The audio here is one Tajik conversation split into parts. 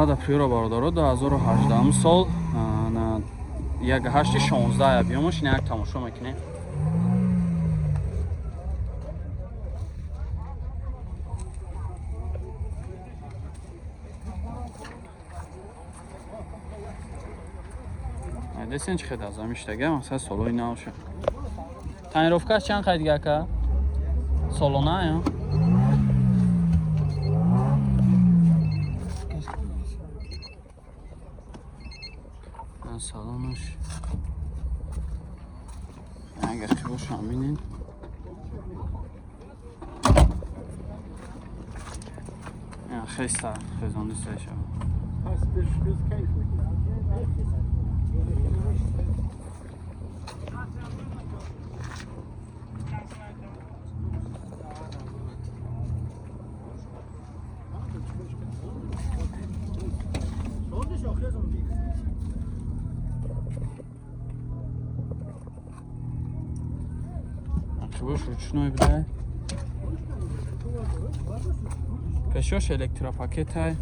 Лада Приора, бародаро, 2018 сол, 1,8 16 объёмаш. Ина як тамошо мекунем. Десен чӣ хед аз амиштага, масалан, солои навша. Тонировкаш чанд қайд ака? Солона ё? Салонаш агар ки бошам, бинед. Хеста хезондиста шава. Бош, ручной будай, пешош электропакетай,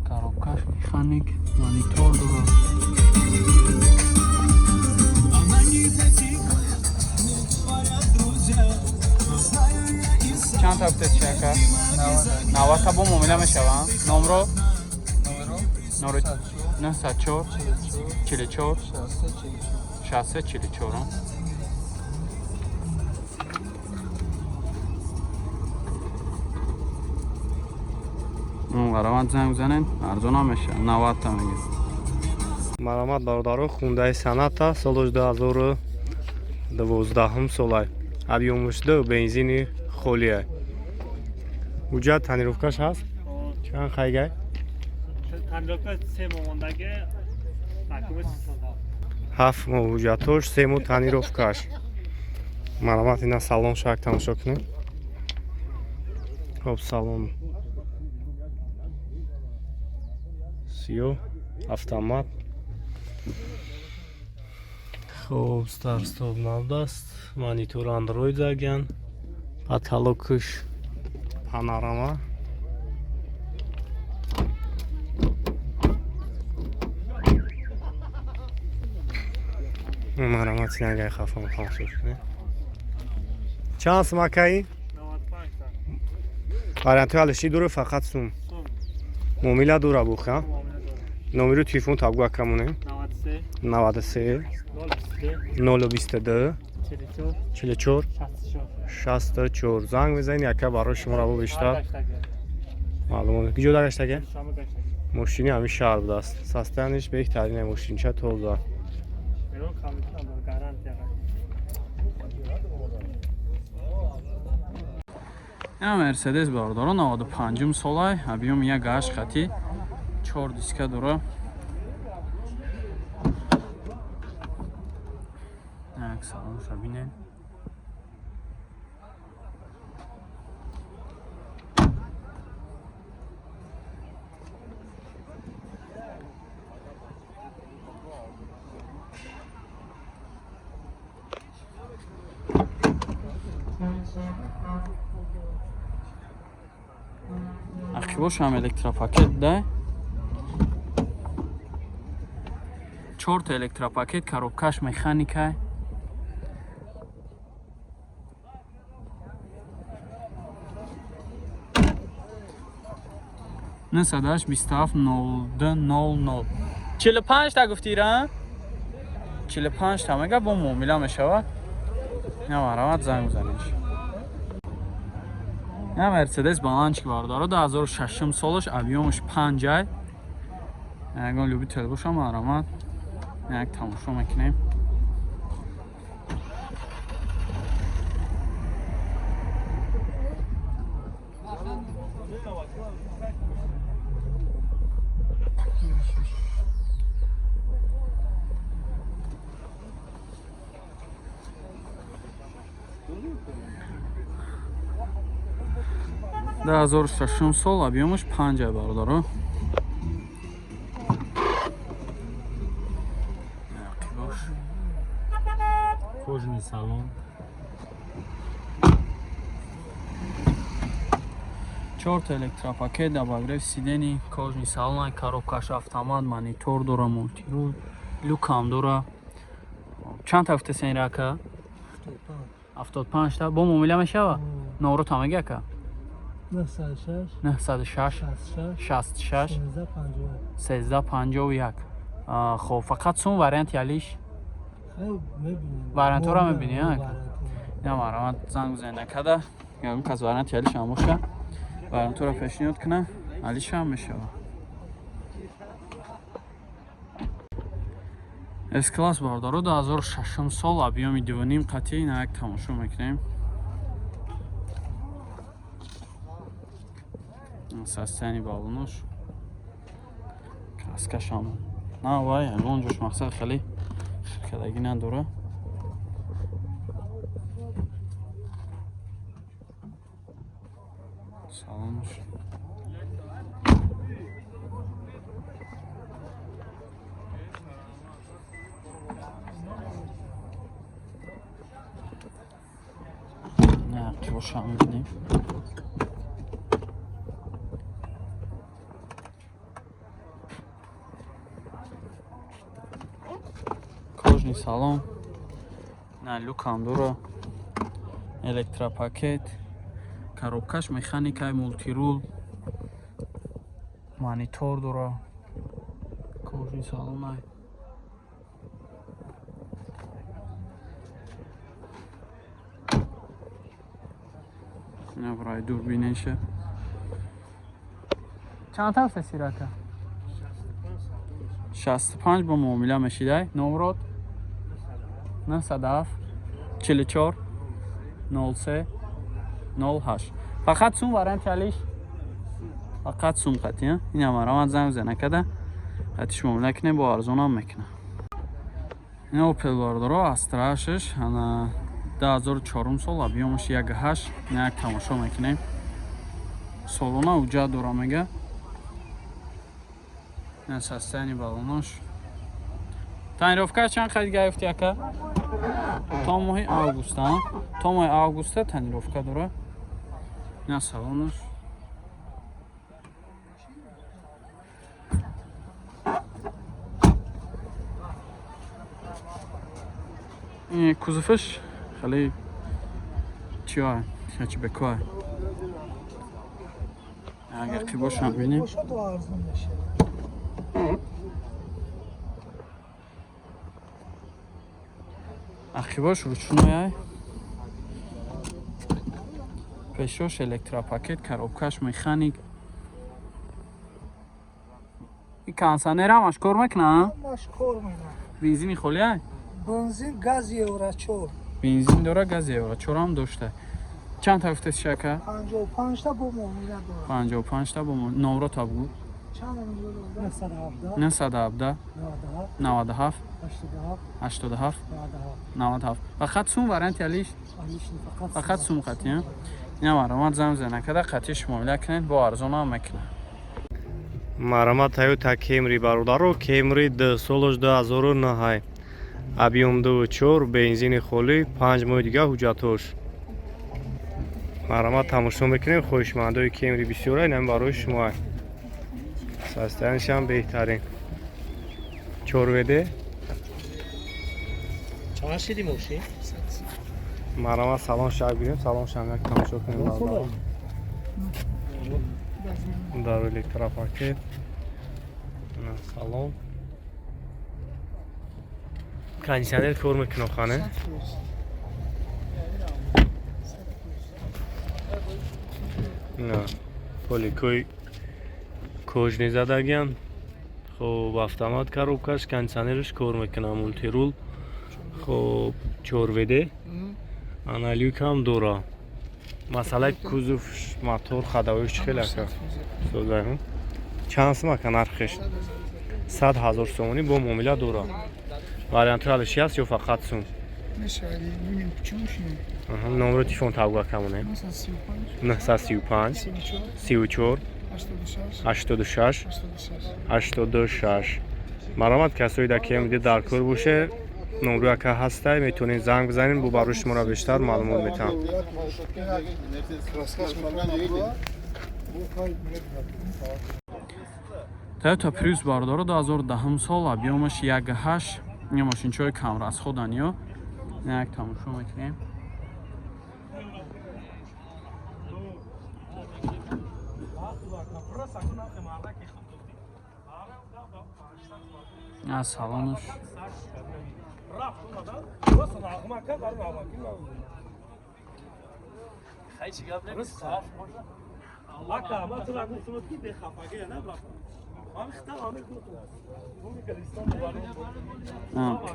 коробкаш механик, монитор дорад. Она не затихла, мне говорят друзья, но знаю я и сам. Чанд та гуфтед чи, ака? 90 та бо муомила мешава. Номро? Номро 904 44 63 44. Марамат, занг бизанед, арзон ҳам меша. 90 та меги. Марамат, бародаро, Хундаи Соната, солош 2012 солай, объёмаш ду, бензини холия, ҳуҷҷат тонировкаш ҳаст. Чанд хайгай? Тонировка 3 моҳ мондаги. 7 моҳ ҳуҷҷатош, 3 моҳ тонировкаш. Марамат, ина салон шак тамошо кунем. Хоб, салон сиёҳ, автомат. Хоб, старт-стоп набудаст, монитор андроид заган, потолокш панорама. Марамат, синагай хафон тамошо кунем. Чанд сум, акаи? 95 та. Вариантҳои алиши дору, фақат сум? Сум. Муомила дора буха? Муомила дора. Номеру телефон табгу, акамонем. 93. 93. 022. 022. 44. 44. 64. 64. Занг мезанед, яка барои шумо раво бештар Гаштаги. маълумот. Киҷо дагаштаге? Шама гаштаги. Мошини ҳамин шаҳр будааст. Состояниш беҳтарин, мошинча тоза. Берун компютер дор, гарантия. Ина Мерседес, бародаро, 95 солай, объём 1,8 хати, чор диска дора. Як салонша бинед. Ақибошам электропакет да. Чорта электропакет, коробкаш механика. 987 02 00. 45 та гуфтира? 45 та мега, бо муомила мешавад. Ина марамат, занг бизанед. Ина Мерседес баланчик, бародаро, 2006 солаш, объёмаш 5 ай. Ягон любитель боша, марамат. Як тамошо мекунем. 2006 сол, объёмаш 5 ай, бародаро. Ақибош. Кожаный салон. Чорта электропакет, обогрев сидений, кожаный салон, коробкаш автомат, монитор дора, мультируль, люкам дора. Чанд та гуфтесен ира, ака? 75 та. Бо муомила мешава? Номро меги, ака? 906 906 66 66 13 13 51. Хоб, фақат сум варианти алиш? мебинем. Вариантҳоро мебинӣ, а? Ина, марҳамат, занг бизанед накада. Ягон кас варианти алишам боша, вариантҳоро пешниҳод кунам, алишам мешава. С-класс, бародаро, 2006 сол, объёми 2,5 қатъи. Ина як тамошо мекунем состояние баллонош, краскашам на вай, ягон ҷош мақсад хеле хиркадагӣ надора. Салонош не қибошам мебинем. Кожаный салон, на люкам дора, электропакет, коробкаш механикаи, мультируль, монитор дора, кожаный салонай. Ина барои дурбинеша. Чанд тафта сирака? 65 бо муомила мешидай. Номрод 907 44 03 08. Фақат сум варианти алиш? Фақат сум қатъи. Ина, марҳамат, занг бизан накада, қатиш муомила кунем, бо арзонам мекунам. Ина Опел, бародаро, Астрашш, ана 2004 сол, объёмаш 1,8. Ина як тамошо мекунем. Солона ҳуҷҷат дора, мега. Ина состояние баллонош. Тонировка чанд қайд гирифти, ака? То моҳи августа, то моҳи августа тонировка дора. Ина салонош. Кузоваш хеле чиа, хэтчбекоа. Агар ки бошам, бинем. Арзон мешавад. Ақибош ручной, пешош электропакет, коробкаш механик. И кондиционер ҳамаш кор мекуна? Ҳамаш кор мекунад. Бензини холия? Бензин, газ евро 4. Бензин дора, газ евро 4 ҳам дошта. Чанд та гуфтеси, ака? 55 та, бо муомила дорад. 55 та бо. Номро та бугу. Чанд номро? 917 917 97 87 87 97. 97. Фақат сум варианти алиш? Фақат сум қатъи. Ина, марҳамат, занг бизан када, қатъиш муомила кунед, бо арзонам мекунад. Марҳамат, Тойота Кемри, бародаро, Кемри д солош 2009, объём 2,4, бензини холӣ, 5 моҳи дига ҳуҷҷатҳош. Марҳамат, тамошо мекунем. Хоҳишмандои Кемри бисёра, инам барои шумо. Состояниешам беҳтарин. 4 ВД. Чанд шиди мошин? Марҳамат, салон шак бинем, салон шам як тамошо кунем, бародаро. Дар электропакет. Салон, кондиционер кор мекунам, хане. На поликои кожаный задагиян. Хоб, автомат коробкаш, кондиционерш кор мекунам, мультируль. Хоб, 4 ВД, ана люкам дора. Масъалаи кузов, мотор, ходовоиш чӣ хел, ака? Созаҳум. Чанд сум, ака, нархиш? 100 000 сомонӣ, бо муомила дора. Вариантҳои алиши ҳаст ё фақат сум? Номро телефон табга камонем. 935 34 86 86. Марҳамат, касое дар КМД дар кор боше, номрӯи ака ҳастай, метавонед занг бизанед, бо барои шуморо бештар маълумот метаҳам. Toyota Prius, бардоро, 2010 сол, объём аш 1,8. Ин мошинчаҳои камрасход ан ё. Як тамошо мекунем. Аз салонаш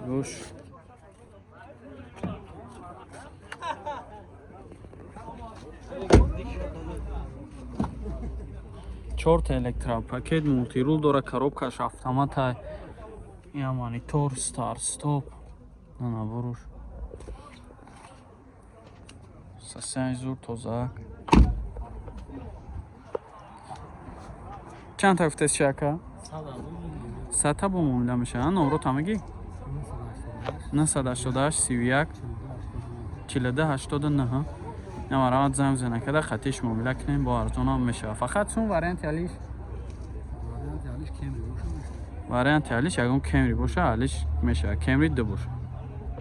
пивош. Чорта электропакет, мультирул дора, коробка ш автомата, я монитор, старт стоп, наборуш. Состояние зур, тоза. Чанд та гуфтест чи, ака? 100 та бо муомила мешава. Номрото мегӣ? 988 31 42 89. Намарамат, занг бизана када хатиш муомила кунем, бо арзонам мешава. Фақат сум варианти алиш? Варианти алиш ягон Кемри боша, алиш мешава. Кемри ду боша.